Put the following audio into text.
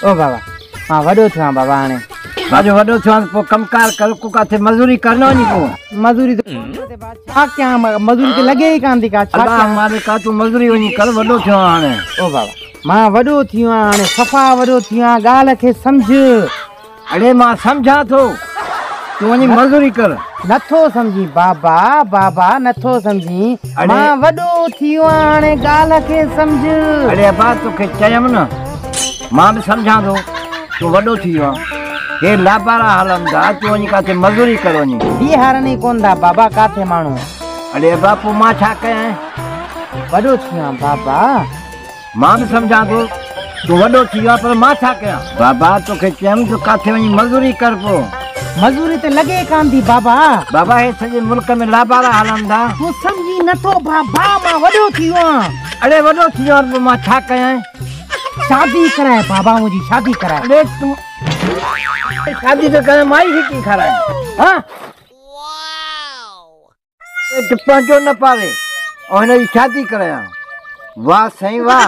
او بابا، مان وڏو ٿيو آهيان بابا هاڻي. باجو وڏو ٿيو آهين، پوء ڪم ڪار ڪر، ڪو ڪاٿي مزوري ڪر نه وڃي پوء. مزوري ته ڇا ڪيان، مزوري ته لڳي ئي ڪانه ٿي ڪا، ڇا ڪيان؟ مالڪ آ، تون مزوري وڃي ڪر، وڏو ٿيو آهين هاڻي. او بابا، مان وڏو ٿي ويو آهيان هاڻي، صفا وڏو ٿي ويو آهيان، ڳالهه کي سمجهه. اڙي مان سمجهان ٿو، تون وڃي مزوري ڪر. نٿو سمجهين بابا، بابا نٿو سمجهين، مان وڏو ٿي ويو آهيان هاڻي، ڳالهه کي سمجهه. اڙي ابا، توکي چيم نه، مان به سمجهان ٿو، تون وڏو ٿي ويو آهين، هي لابارا هلن ٿا، تون وڃي ڪاٿي مزوري ڪر وڃي. بيهارن ئي ڪونه ٿا بابا ڪاٿي ماڻهو. اڙي ابا، پوء مان ڇا ڪيان؟ وڏو ٿي ويو آهيان بابا. مان به سمجهان ٿو تون وڏو ٿي ويو آهين، پر مان ڇا ڪيان؟ بابا، توکي چيم ته ڪاٿي وڃي مزوري ڪر، پوء مزوري ته لڳي ڪانه ٿي بابا. بابا، هي سڄي ملڪ ۾ لابارا هلن ٿا. تون سمجهين نٿو بابا، مان وڏو ٿي ويو آهيان. اڙي وڏو ٿي ويو آهين، پوء مان ڇا ڪيان؟ شادي ڪرائي بابا، منهنجي شادي ڪرائي. اڙي تون شادي ته ڪرين، مائي کي ڪيئن کارائين؟ ها، پيٽ پنهنجو نه پاري ۽ هن جي شادي ڪرايان. واهه سائين واهه.